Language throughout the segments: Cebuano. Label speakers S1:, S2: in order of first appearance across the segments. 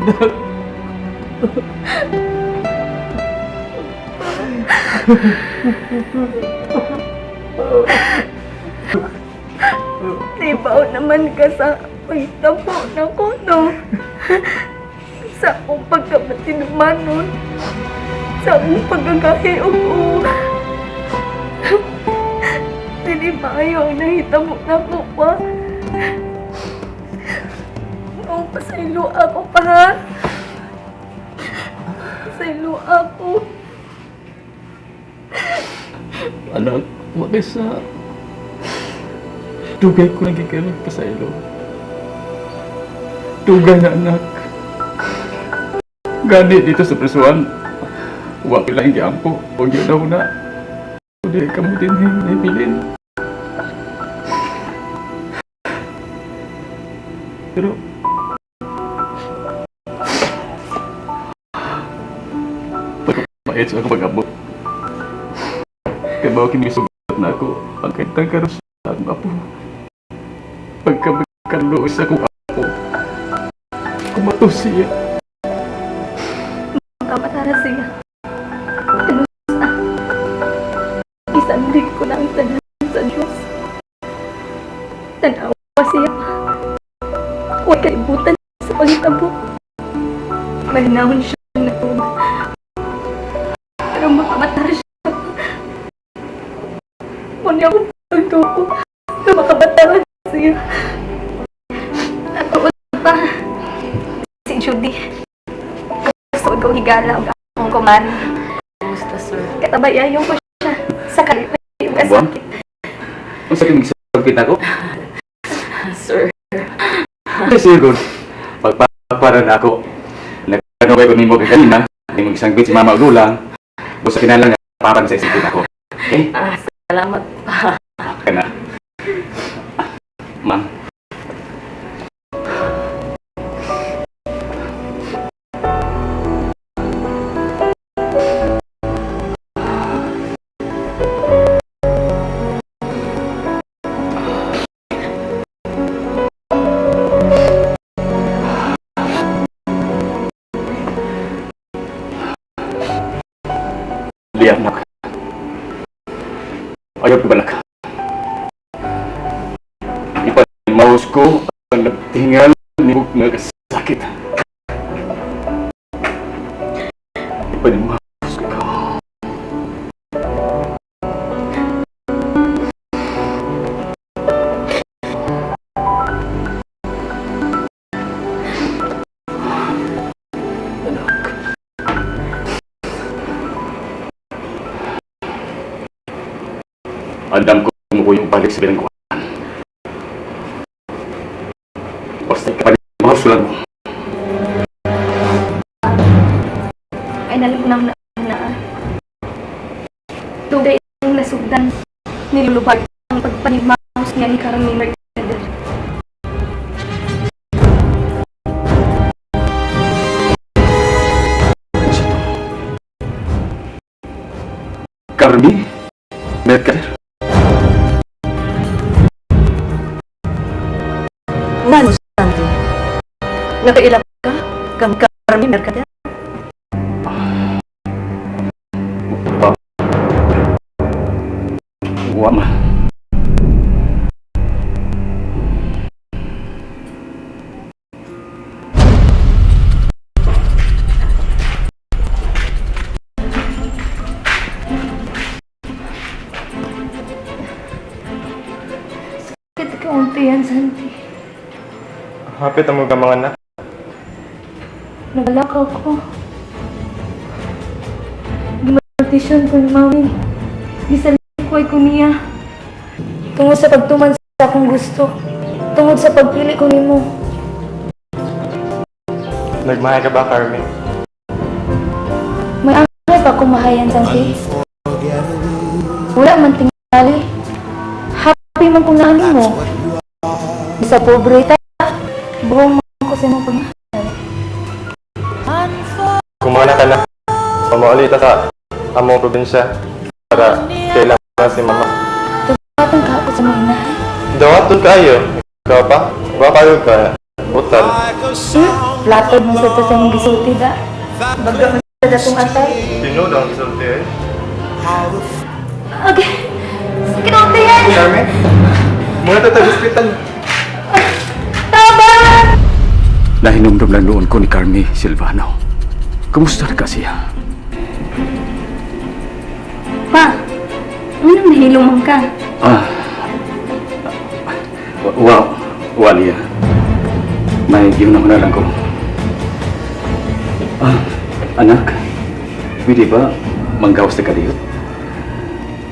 S1: Anak.
S2: Nibaw naman ka sa pagtampo na ko, no? Sa akong pagkamatinumanon. Sa akong pagkakahiog ko. Dili maayo ang nahitabo na ko pa. Noong pasaylo ako pa, ha? Pasaylo ako.
S1: Anak, makisa. Dugay ko lagi kayo magpasaylo. Dugay na, anak. Gani dito sa prisuan. Wa ko lang giampo. Huwag yun na una. Hindi ka mo din naibilin. Pero pagkapait sa akong pag-abot. Kaya ba kinisugat na ako ang kaitang karon sa akong apo. Pagkabagkalo sa akong apo, kumato siya.
S2: Kamatara siya. Ano sa? Isandig ko na ang tanan sa Diyos. Tanawa siya. Huwag kaibutan sa pagtabo. Malinawon siya natug. Pero makamatara siya. Muna akong pagtuko na makabatara siya. Natuod pa. Si Judy. Gusto ko higala og akong kumari.
S3: Kumusta, sir?
S2: Katabay ayaw ko siya sa kalipay yung kasakit.
S1: Ang sakit magsakit ako.
S3: Sir.
S1: Siguro, pagpapara na ako, nagkanaway ko nimo kay kanina, hindi mo isang si Mama Ugulang, basta kinalang nga parang sa isipin ako. Okay?
S3: Ah, salamat pa.
S1: Kana. Ma'am. Lihat nak. Ayaw ko balak. Ipamaus ko ang nagtingal ni Buk nga kasakit. Ipanimaus ko ikaw. Anak. Andam ko mo yung balik sa bilangguan. Basta ipanimaus ko lang mo.
S2: Ay nalang na na dugay ang nasugdan nilulubag ang pagpanimaus niya ni Carmen Mercader.
S1: Carmi Mercader.
S3: Nano, Sandy? Nakaila ka? Kang Carmi Mercader?
S1: Pa. Wa ma.
S2: Sakit ka unti yan, Santi.
S4: Hapit ang mga mga anak.
S2: Nabalak ako. Gimaltisyon ko ni Mami. Gisalikoy ko niya. Tungod sa pagtuman sa akong gusto. Tungod sa pagpili ko nimo.
S4: Nagmahay ka ba, Carmen?
S2: May angay pa akong mahayan, Santi. Wala man tingali. Happy man kung naano mo. Sa pobre ta, buong man ko sa imong pagmamahal.
S4: Kumana ka na. Pamauli ta sa among probinsya para kailangan si mama.
S2: Tumatang ka ako sa mga inahay.
S4: Dawaton kaayo. Ikaw pa? Wa kayo ka. hospital.
S2: Platod mo sa to sa imong gisulti da. Baga man sa datong atay.
S4: Tinuod ang gisulti eh.
S2: Okay. Sakit ang tiyan.
S4: Carmen, muna ta sa hospital.
S2: Tabang!
S1: Nahinumdum lang noon ko ni Carmi Silvano. Kumusta ka siya?
S2: Pa, anong nahilo man ka?
S1: Ah, wa, wali ah. May giyon ako na lang ko. Ah, anak, pwede ba manggawas na kaliyot?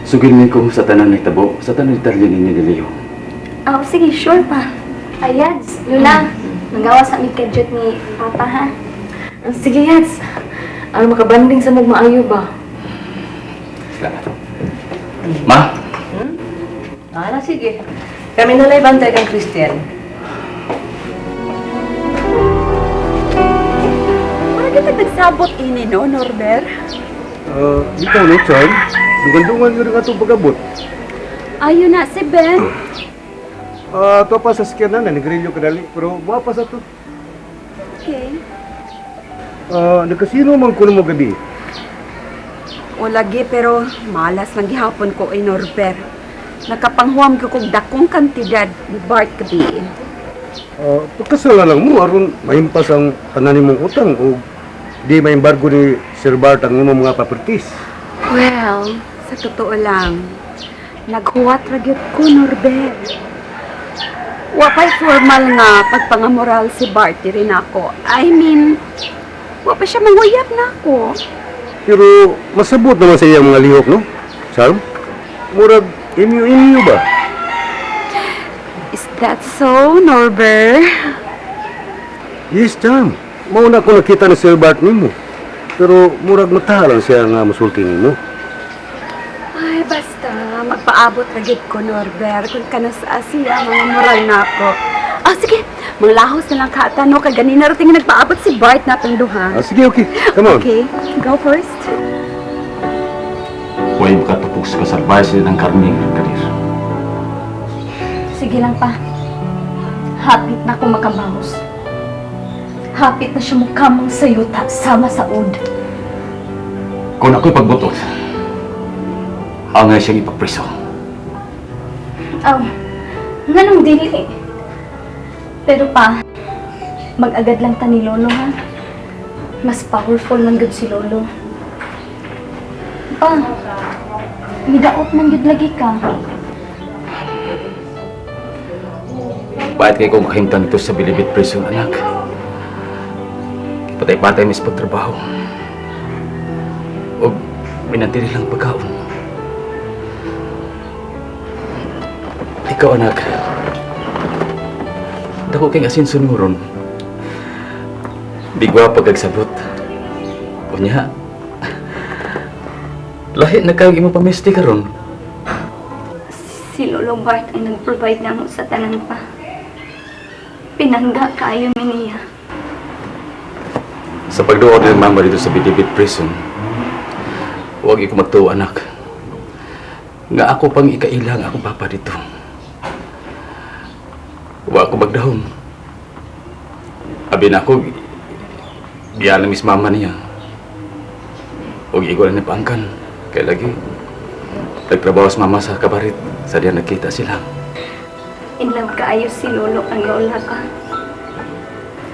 S1: Sugil ni ko sa tanan ng tabo, sa tanan ng detalye ninyo ni Leo.
S2: Oh, sige, sure pa. Ayads, Lula, magawa sa aming kadyot ni Papa, ha?
S3: Sige, Yads. Ano makabanding sa magmaayo ba?
S1: Salamat. Ma,
S3: Ah, sige. Kami na lang bantay kang Christian.
S5: Wala kita nagsabot ini, no, Norbert?
S6: Ikaw no, Chan? Dungan-dungan yun nga itong pag-abot.
S5: Ayo na si Ben.
S6: Ah, to pa sa sakyanan na, nagrilyo kadali. Pero wa pa sa to.
S5: Okay.
S6: Ah, nagkasino man kuno mo gabi.
S5: O lagi, pero malas lang gihapon ko ay Norbert. Nakapanghuam ko kog dakong kantidad ni Bart gabi.
S6: Ah, pagkasala lang mo aron mahimpas ang tanan nimong utang o di maembargo ni Sir Bart ang imong mga properties.
S5: Well, sa totoo lang, naghuwat ra gyud ko, Norbert. Wa pa'y formal nga pagpangamoral si Bart diri nako. I mean, wa pa siya manguyab nako.
S6: Pero masabot naman sa iyang mga lihok, no? Charm? Murag inyo-inyo ba?
S5: Is that so, Norbert?
S6: Yes, Charm. Mao na ko nakita ni Sir Bart nimo. Pero murag mata lang siya nga musulti nimo.
S5: Ay, basta, magpaabot na gid ko, Norbert. Kung ka sa Asia, mga moral na ako. Ah, sige, manglahos na lang ka ata, no? Kay ganina rating nagpaabot si Bart na itong duha.
S6: Ah, sige, okay. Come on.
S5: Okay, go first.
S1: huwag makatupok sa kasalbay sila ng Carmi ng karir.
S2: Sige lang pa. Hapit na ako makamaos. Hapit na siya mukamang sa yuta sama sa ud.
S1: Kung ako'y pagbutot, angay siyang ipapriso.
S2: Aw, nganong dili. Pero pa, mag-agad lang ta ni Lolo ha. Mas powerful man gud si Lolo. Pa, midaot man gud lagi ka.
S1: Bakit kayo kung makahimtang nito sa Bilibid Prison, anak? Patay-patay mis pagtrabaho. O minantiri lang pagkaon. Ikaw, anak. Dako kay asinso mo ron. Bigwa pagagsabot. Unya. Lahi na kayong imo pamisti karon.
S2: Si Lolo Bart ang nag-provide namo sa tanan pa. Pinangga kayo mi niya.
S1: Sa pagduod ng mama dito sa Bilibid Prison, huwag ikaw magtuo, anak. Nga ako pang ikailang akong papa dito. Huwag ako magdahom. Abi na ako, giyalang mis mama niya. Huwag ikaw lang napaangkan. Kaya lagi, nagtrabaho sa mama sa kabarit. Sa diyan nagkita sila.
S2: In love kaayo si Lolo ang lola ka.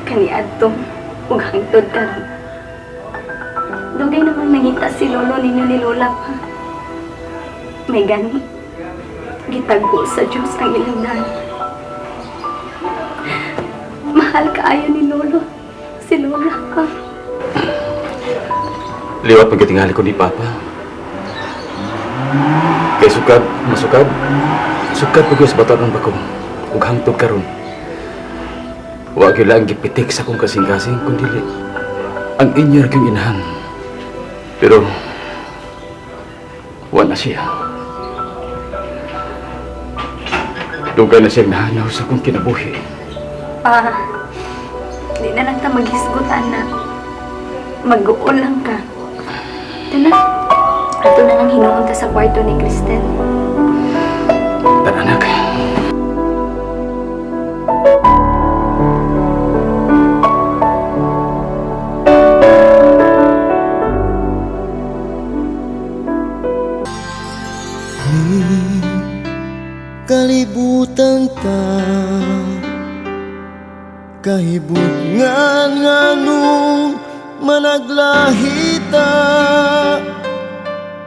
S2: Kaniadto ug hangtod karon. Dugay namang nangita si Lolo ninyo ni Lola pa. May gani. Gitagbo sa Diyos ang ilang daan. Mahal kaayo ni Lolo. Si Lola ka.
S1: Liwat pagkatingali ko ni Papa. Kay sukad, masukad. Sukad pag sa bato ng bako. Ug hangtod karon. Wa gyud lang gipitik sa akong kasing-kasing kun dili ang inyo ra gyud inahan. Pero wa na siya. Dugay na siya nahanaw sa akong kinabuhi.
S2: Pa, di na lang ta maghisgot, anak. Mag-uol lang ka. Tana, ato na lang hinuon ta sa kwarto ni Kristen.
S1: Tara, anak.
S7: Kalibutan ta. Kahibutngan nganong managlahita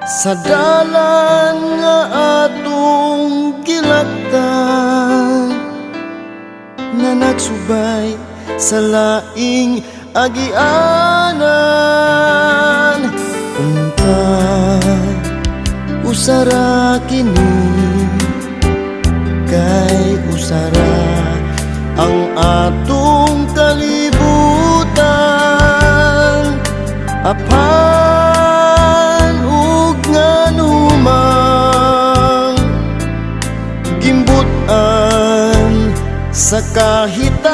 S7: sa dalan nga atong gilaktan, nga nagsubay sa laing agianan. Unta usara kini, kay usara ang atong kalibutan, apan ug nganumang gimbut-an sa kahit.